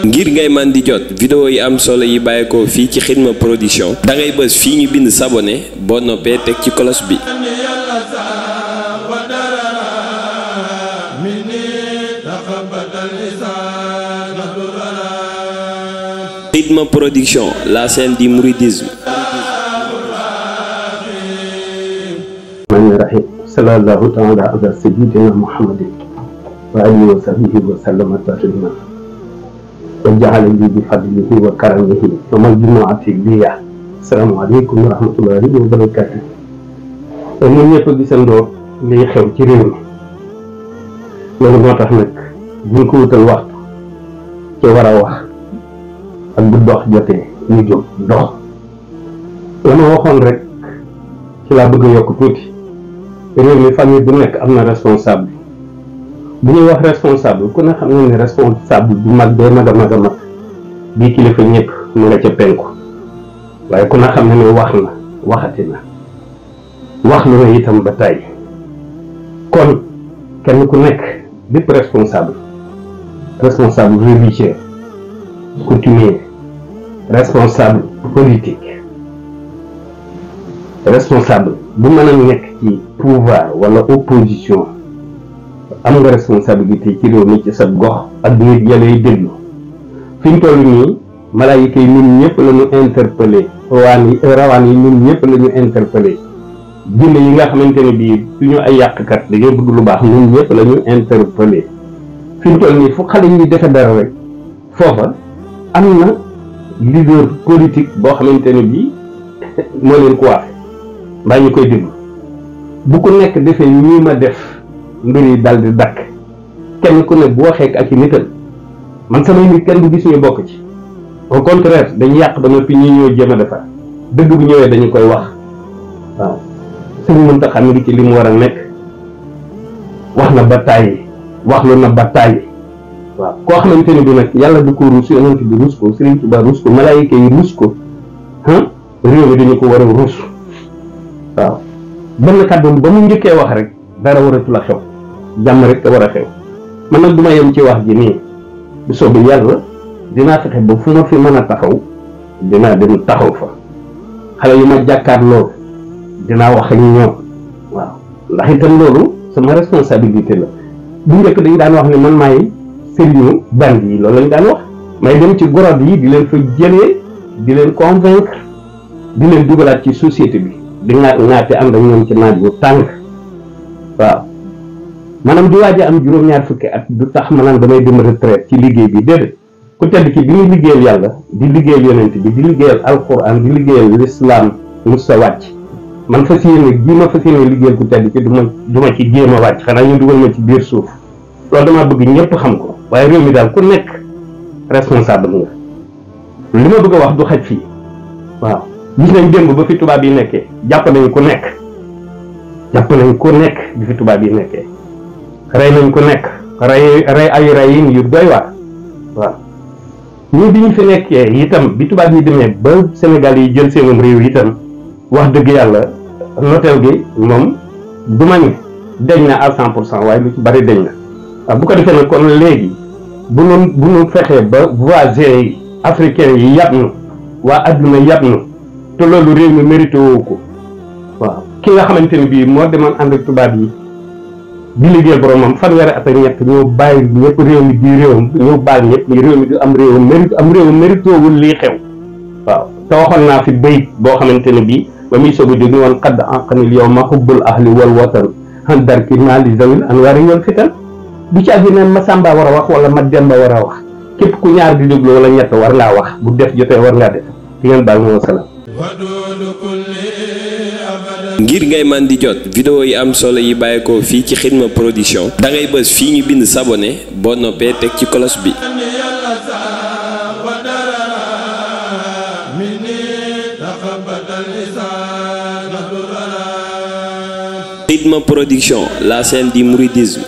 ngir ngay man di jot vidéo yi am solo yi bàyyeekoo fii ci Xidma Production da ngay bës fii ñu bind s'abonné boo noppee teg ci cloche bi. Xidma Production, la chaîne du mouridisme. Rahim sallallahu ta'ala ala sayyidina Muhammadin wa alihi wa sahbihi wa sallama taslima wa ja'ala bi fadlihi wa karamihi wa mal jumu'ati liya. Assalamu alaykum wa rahmatullahi wa barakatuh. ñun ñëpp gisandoo liy xew ci réew mi loolu moo tax nag buñ ko wutal waxtu ci war a wax ak bu dox jotee ñu jóg dox. la ma waxoon rek ci laa bëgg a yokk tuuti. réew mi famille bu nekk am na responsable bu ñuy wax responsable ku ne xam ne responsable bu mag bee mag a mag a mag bii kilifa ñëpp mu nga ca penku waaye ku ne xam ne wax na waxati na wax lu ne itam ba tàyyi kon kenn ku nekk bépp responsable religieux coutumier responsable politique responsable bu mën a nekk ci pouvoir wala opposition am nga responsabilité ci réew mi ci sa gox ak nit yalay déglu fi ñu toll nii malaayika yi ñun ñëpp la ñu interpellé rawaan yi ñun ñëpp la ñu interpellé jinne yi nga xamante ne bii suñu ay yàqkat dañoo bëgg lu baax ñun ñëpp la ñu interpellé fi ñu toll nii fu xale yi defe dara rek foofa am na leader politique boo xamante ne bii moo leen ko waxe mbaa ñu koy déglu bu ko nekk defee ñii ma def mbir yi dal di dakk kenn ku ne bu waxee ak i nitam man samay nit kenn du gis ñu bokk ci au contraire dañu yàq ba noppi ñi ñoo jéem a defar dëgg bu ñëwee dañu koy wax waaw Sëriñ Muntaxa mi ngi ci li mu war a nekk wax na ba tàyyi wax lu na ba tàyyi waaw koo xamante ni bi nag yàlla du ko ruus yonent bi ruus ko Sëriñ Tuubaa ruus ko malaayika yi ruus ko réew mi dañu ko war a ruus waaw benn kàddu ba mu njëkkee wax rek dara waratu la xew jàmm rek te war a xew man nag du ma yem ci wax ji nii bu soobee yàlla dinaa fexe ba fu ma fi mën a taxaw dinaa dem taxaw fa xale yu ma jàkkaarloo dinaa wax ak ñoom waaw ndax itam loolu sama responsabilité la bu njëkk dañ daan wax ne man maay sëriñu band yi loolu lañ daan wax may dem ci gorod yi di leen fa jëlee di leen convaincre di leen dugalaat ci société bi di ŋaate ànd ak ñoom ci naaj bu tàng waaw maanaam di waaj a am juróom-ñaar fukki at du tax maanaam damay dem retraite ci liggéey bi déedéet ku tedd ki bi muy liggéeyal yàlla di liggéeyal yonent bi di liggéeyal alquran di liggéeyal l'islam musta wàcc man fas yéene gii ma fas yéene liggéeyal ku tedd ki du ma ci jéem a wàcc xanaa ñu dugal ma ci biir suuf loolu damaa bëgg ñëpp xam ko waaye réew mi daal ku nekk responsable nga li ma bëgg a wax du xaj fii waaw gis nañ démb ba fi tubaab yi nekkee jàpp nañ ku nekk bi fi tubaab yi nekkee rey nañ ku nekk rey ay reyin yu doy waar waaw ñii bi ñu fi nekkee itam bi tubaab yi demee ba Sénégal yi jël seenum réew itam wax dëgg yàlla noteel gi moom du ma ni deñ na à 100% waaye lu ci bari deñ na waaw bu ko defee nag kon léegi bu nu fexee ba voisins yi africains yi yàpp nu waa adduna yàpp nu te loolu réew mi mérité woo ko waaw ki nga xamante ne bii moo demoon ànd ak tubaab yi di liggéey boromam fanweeri at ak ñett ñoo bàyyi ñëpp réew mi di réewam ñoo baal ñëpp réew mi di am réewam mérité wul lii xew waaw te waxoon naa fi bayit boo xamante ne bii ba muy soog a jóg woon xadd anqanil yow ma xubbul ahli wal watan han darki maali zawil anwaari wal fitan du ci àgg ne ma Samba war a wax wala ma Demba war a wax képp ku ñaar di déglu wala ñett war ngaa wax bu def jotee war ngaa def di ngeen baal ma wasalaam. ngir ngay man di jot vidéo yi am solo yi bàyyeekoo fii ci Xidma Production da ngay bës fii ñu bind s'abonné boo noppee teg ci cloche bi. Xidma Production, la chaîne du mouridisme.